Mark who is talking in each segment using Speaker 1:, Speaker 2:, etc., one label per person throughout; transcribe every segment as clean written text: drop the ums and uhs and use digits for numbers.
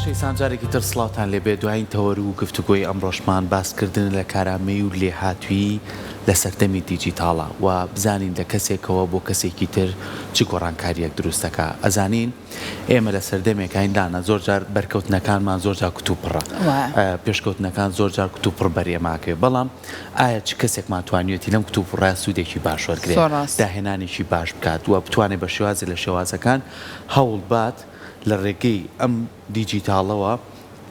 Speaker 1: خۆشەویستان جارێکی تر سڵاوتان لێبێ دوایین تەوەر و گفتوگۆی ئەمڕۆشمان باسکردن لە کارامەیی و لێهاتوویی لە سەردەمی دیجیتاڵە و بزانین لە کەسێکەوە بۆ کەسێکی تر چ گۆڕانکارییەک دروست دەکا ئەزانین ئێمە لە سەردەمێکاین لانا زۆر جار بەرکەوتنەکانمان زۆر جار کتوپڕە پێشکەوتنەکان زۆر جار کتوپڕ بەر ئێمە ئەکەوێ بەڵام ئایا چ کەسێکمان توانیوێتی لەم کتوپڕە سوودێکی باش وەرگرێ داهێنانێکی باش بکات و بتوانێت بە شێوازێ لە شێوازەکان هەوڵ بات لە ڕێگەی ئەم دیجیتاڵەوە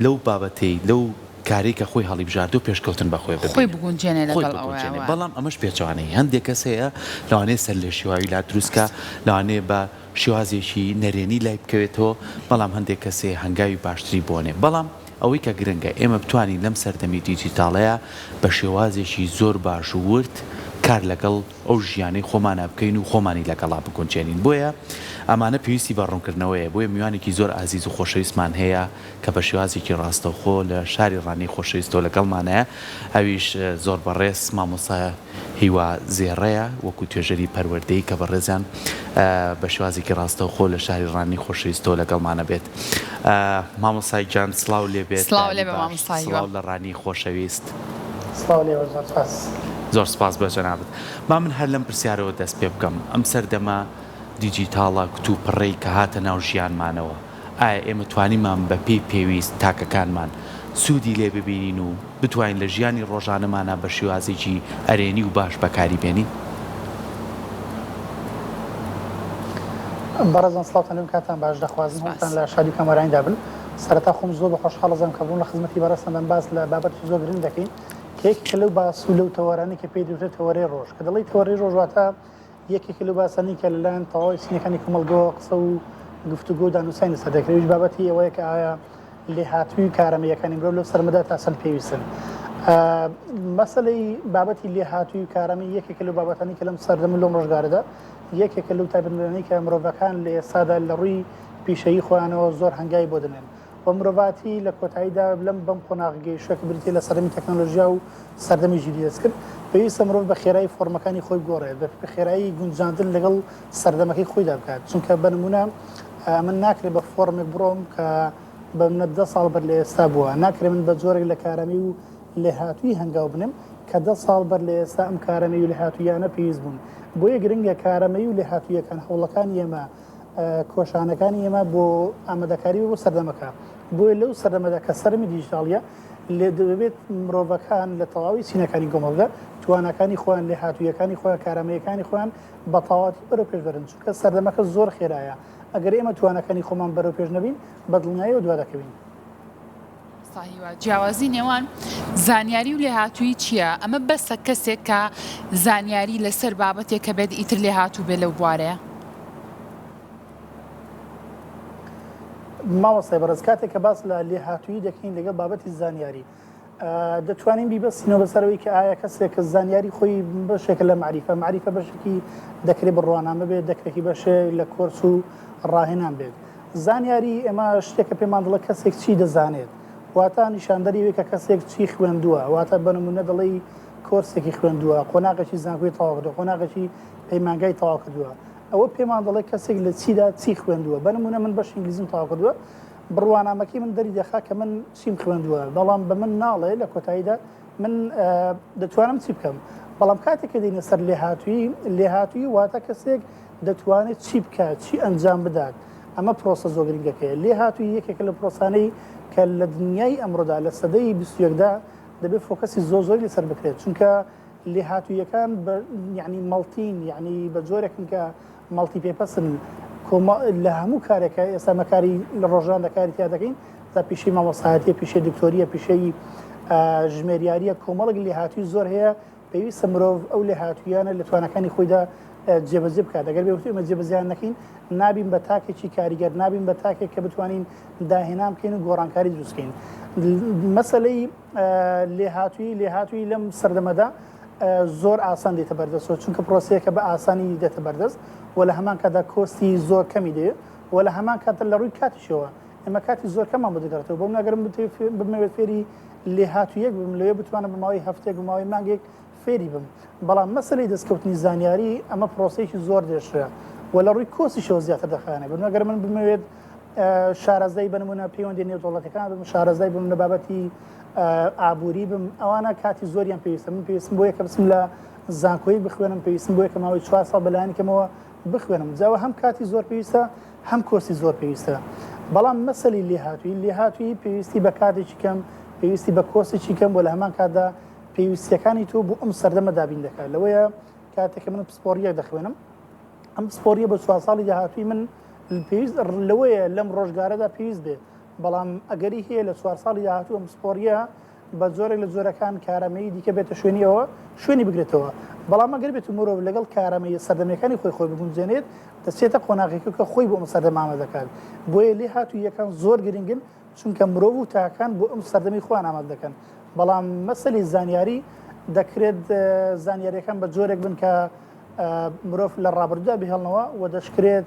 Speaker 1: لەو بابەتەی لەو کارەی کە خۆی هەڵیبژاردووە پێشکەوتن بە خۆی
Speaker 2: خۆی بگونجێنێ
Speaker 1: خۆی
Speaker 2: لەگەڵ ئەوەیا
Speaker 1: بگونجێنێ
Speaker 2: وایە.
Speaker 1: بەڵام ئەمەش پێچەوانەی هەندێک کەس هەیە لەوانەیە سەرلێشێواوی لا دروست کا لەوانەیە بە شێوازێکی نەرێنی لای بکەوێتەوە بەڵام هەندێک کەس هەیە هەنگاوی باشتری بۆ نێ بەڵام ئەوەی کە گرنگە ئێمە بتوانین لەم سەردەمی دیجیتاڵەیا بە شێوازێکی زۆر باش و ورد کار لەگەڵ ئەو ژیانەی خۆمانا بکەین و خۆمانی لەگەڵا بگونجێنین بۆیە ئەمانە پێویستی بە ڕوونکردنەوەیە بۆیە میوانێکی زۆر ئازیز و خۆشەویستمان هەیە کە بە شێوازێکی ڕاستەوخۆ لە شاری ڕانیەی خۆشەویستەوە لەگەڵمانایە ئەویش زۆر بەڕێز مامۆستا هیوا زێڕەیە وەکو توێژەری پەروەردەیی کە بەڕێزیان بە شێوازێکی ڕاستەوخۆ لە شاری ڕانیەی خۆشەویستەوە لەگەڵمانە بێت مامۆستای گیان سڵاو لێ بێت
Speaker 2: سڵاو لێ
Speaker 1: بەیانی
Speaker 2: بێ
Speaker 1: باش
Speaker 2: مامۆستا هیوا.
Speaker 1: سڵاو لە ڕانیەی خۆشەویست.
Speaker 3: سڵاو لێوە زۆر سپاس.
Speaker 1: زۆر سپاس بۆ جەنابت. با من هەر لەم پرسیارەوە دەست پێ بکەم، ئەم سەردەمە دیجیتاڵە کتوپڕەی کە هاتە ناو ژیانمانەوە، ئایا ئێمە توانیمان بە پێی پێویست تاکەکانمان سوودی لێ ببینین و بتوانین لە ژیانی ڕۆژانەمانا بە شێوازێکی ئەرێنی و باش بەکاری بێنین؟
Speaker 3: بەڕێزان سڵاوتان لێبن کاتتان باش دەخوازم
Speaker 2: سپاس.
Speaker 3: هەمووتان لە شادی و کامەرانیدا بن سەرەتا خۆم زۆر بە خۆشحاڵ ئەزانم کە بووم لە خزمەتی بەڕێزتاندام باس لە بابەتێکی زۆر گرنگ دەکەین کە یەکێکە لەو باس و لەو تەوەرانەی کە پێی دەوترێت تەوەرەی ڕۆژ کە دەڵێی تەوەرەی ڕۆژ واتە یەکێکە لەو باسانەی کە لەلایەن تەواوی چینەکانی کۆمەڵگەوە قسە و گفتوگۆ و دانوسانی لەسەر دەکرێت ئەویش بابەتی ئەوەیە کە ئایا لێهاتووی و کارامەییەکانی مرۆڤ لەو سەرمەدا تا چەند پێویستن. مەسەلەی بابەتی لێهاتووی و کارامەیی یەکێکە لەو بابەتانەی کە لەم سەردەم و لەم ڕۆژگارەدا یەکێکە لەو تایبەتمەندانەی کە مرۆڤەکان لە ئێستادا لە ڕووی پیشەیی خۆیانەوە زۆر هەنگاوی بۆ دەنێن و مرۆڤاتی لە کۆتاییدا لەم بەم قۆناغ گەیشتووە کە بریتییە لە سەردەمی تەکنەلۆژیا و سەردەمی ژیری دەستکرد، پێویستە مرۆڤ بە خێرایی فۆرمەکانی خۆی بگۆڕێت، بە خێرایی گونجاندن لەگەڵ سەردەمەکەی خۆیدا بکات، چونکە بە نموونە من ناکرێت بە فۆرمێک بڕۆم کە بە منە دە ساڵ بەر لە ئێستا بووە، ناکرێت من بە جۆرێک لە کارامی و لێهاتوویی هەنگاو بنێم کە دە ساڵ بەر لە ئێستا ئەم کارامەیی و لێهاتووییانە پێویست بوون. بۆیە گرنگە کارامەیی و لێهاتووییەکان، هەوڵەکانی ئێمە، کۆشانەکانی ئێمە بۆ ئامادەکاری بۆ سەردەمەکە بۆیە لەو سەردەمەدا کە سەرمی دیجیتاڵیە لێ دەبێت مرۆڤەکان لە تەواوی چینەکانی کۆمەڵگە تواناکانی خۆیان لێهاتوویەکانی خۆیان کارامەیەکانی خۆیان بە تەواوەتی بەرەو پێش بەرن چونکە سەردەمەکە زۆر خێرایە ئەگەر ئێمە تواناکانی خۆمان بەرەو پێش نەبین بە دڵنیاییەوە دوا دەکەوین.
Speaker 2: مامۆستا هیوا، جیاوازی نێوان زانیاری و لێهاتوویی چییە؟ ئەمە بەسە کەسێک کە زانیاری لەسەر بابەتێک هەبێت ئیتر لێهاتوو بێت لەو بوارەیە؟
Speaker 3: مامۆستای بەڕێز کاتێک کە باس لە لێهاتوویی دەکەین لەگەڵ بابەتی زانیاری دەتوانین بیبەستینەوە بەسەر ئەوەی کە ئایا کەسێک کە زانیاری خۆی بەشێکە لە مەعریفە، مەعریفە بەشێکی دەکرێت بڕوانامە بێت، دەکرێت بەشێک لە کۆرس و ڕاهێنان بێت. زانیاری ئێمە شتێکە پێمان دەڵێت کەسێک چی دەزانێت، واتە نیشاندەری ئەوەی کە کەسێک چی خوێندووە، واتە بە نموونە دەڵێی کۆرسێکی خوێندووە، قۆناغێکی زانکۆی تەواو کردووە، قۆناغێکی پەیمانگای تەواو کردووە، ئەوە پێمان دەڵێت کەسێک لە چیدا چی خوێندووە، بە نموونە من بەشی ئینگلیزیم تەواو کردووە، بڕوانامەکەی من دەری دەخا کە من چیم خوێندووە، بەڵام بە من ناڵێ لە کۆتاییدا من دەتوانم چی بکەم، بەڵام کاتێک کە دێینە سەر لێهاتوویی، لێهاتوویی واتە کەسێک دەتوانێت چی بکات، چی ئەنجام بدات، ئەمە پرۆسە زۆر گرنگەکەیە. لێهاتوویی یەکێکە لە پرۆسانەی کە لە دنیای ئەمڕۆدا لە سەدەی 21 دا دەبێت focus ی زۆر زۆری لەسەر بکرێت، چونکە لێهاتووییەکان بە یعنی multi ن یعنی بە جۆرێکن کە multi purpose ن کۆمە لە هەموو کارێکە ئێستا مە کاری لە ڕۆژاندا کاری تیا دەکەین تا پیشەی مامۆستایەتیە پیشەی دکتۆریە پیشەی ژمێریاریە کۆمەڵێک لێهاتووی زۆر هەیە پێویستە مرۆڤ ئەو لێهاتوویانە لە تواناکانی خۆیدا جێبەجێ بکات ئەگەر بێ ئێمە جێبەجێیان نەکەین نابین بە تاکێکی کاریگەر نابین بە تاکێک کە بتوانین داهێنان بکەین و گۆڕانکاری دروست بکەین مەسەلەی لێهاتووی لێهاتووی لەم سەردەمەدا زۆر ئاسان دێتە بەردەستەوە چونکە پرۆسەیەکە بە ئاسانی دێتە بەردەست و لە هەمان کاتدا cost ی زۆر کەمی دەوێت و لە هەمان کاتدا لە ڕووی کاتیشەوە ئێمە کاتی زۆر کەمان بۆ دەگەڕێتەوە بۆ من ئەگەر بمەوێت فێری لێهاتوویەک بم لەوێ بتوانم بە ماوەی هەفتەیەک بە ماوەی مانگێک فێری بم بەڵام مەسەلەی دەستکەوتنی زانیاری ئەمە پرۆسەیەکی زۆر درێژترە و لە ڕووی cost یشەوە زیاتر دەخایەنێت بۆ ئەگەر من بمەوێت شارەزای بە نمونە پەیوەندی نێودەوڵەتەکان بم، شارەزای بم لە بابەتی ئابووری بم، ئەوانە کاتی زۆریان پێویستە. من پێویستم بۆیە کە بچم لە زانکۆیەک بخوێنم، پێویستم بۆیە کە ماوەی چوار ساڵ بەلایەنی کەمەوە بخوێنم. جا هەم کاتی زۆر پێویستە، هەم کۆستی زۆر پێویستە. بەڵام مەسەلی لێهاتوویی، لێهاتوویی پێویستی بە کاتێکی کەم، پێویستی بە کۆستێکی کەم و لە هەمان کاتدا پێویستییەکانی تۆ بۆ ئەم سەردەمە دابین دەکات. لەوەیە کاتێک کە من پسپۆڕییەک دەخوێنم، ئەم پسپۆڕییە بۆ چوار ساڵی داهاتووی من پێویست لەوەیە لەم ڕۆژگارەدا پێویست بێت، بەڵام ئەگەری هەیە لە چوار ساڵی داهاتوو ئەم پسپۆڕییە بە جۆرێک لە جۆرەکان کارامەیی دیکە بێتە شوێنی ئەوە شوێنی بگرێتەوە، بەڵام ئەگەر بێت و مرۆڤ لەگەڵ کارامەییە سەردەمییەکانی خۆی خۆی بگونجێنێت دەچێتە قۆناغێکەوە کە خۆی بۆ ئەم سەردەمە ئامادە دەکات. بۆیە لێهاتووییەکان زۆر گرنگن چونکە مرۆڤ و تاکان بۆ ئەم سەردەمی خۆیان ئامادە دەکەن، بەڵام مەسەلی زانیاری دەکرێت زانیارییەکان بە جۆرێک بن کە مرۆڤ لە ڕابردوودا بهێڵنەوە و دەشکرێت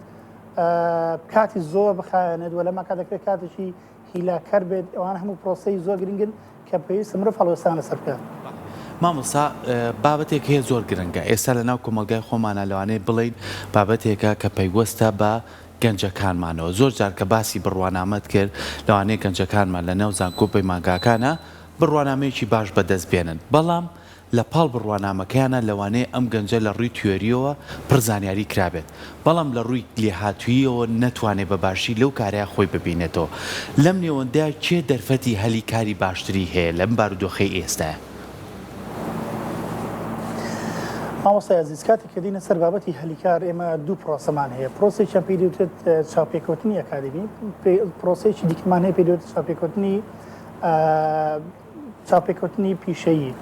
Speaker 3: کاتی زۆر بخایەنێت و لەما کات دەکرێت کاتێکی هیلاککەر بێت، ئەوانە هەموو پرۆسەی زۆر گرنگن کە پێویستە مرۆڤ هەڵوێستیان لەسەر بکات.
Speaker 1: مامۆستا بابەتێک هەیە زۆر گرنگە ئێستا لەناو کۆمەڵگای خۆمانا لەوانەیە بڵێین بابەتێکە کە پەیوەستە بە گەنجەکانمانەوە زۆر جار کە باسی بڕوانامەت کرد لەوانەیە گەنجەکانمان لەناو زانکۆ و پەیمانگاکانا بڕوانامەیەکی باش بەدەست بێنن بەڵام لە پاڵ بڕوانامەکەیانا لەوانەیە ئەم گەنجە لە ڕووی تیۆرییەوە پڕ زانیاری کرابێت، بەڵام لە ڕووی لێهاتووییەوە نەتوانێت بە باشی لەو کارەیا خۆی ببینێتەوە. لەم نێوەندەیا کێ دەرفەتی هەلی کاری باشتری هەیە لەم بارودۆخەی ئێستایا؟
Speaker 3: مامۆستای ئازیز کاتێک کە دێینە سەر بابەتی هەلی کار ئێمە دوو پرۆسەمان هەیە، پرۆسەیەکیان پێی دەوترێت چاوپێکەوتنی ئەکادیمی، پرۆسەیەکی دیکەمان هەیە پێی دەوترێت چاوپێکەوتنی چاوپێکەوتنی پیشەیی.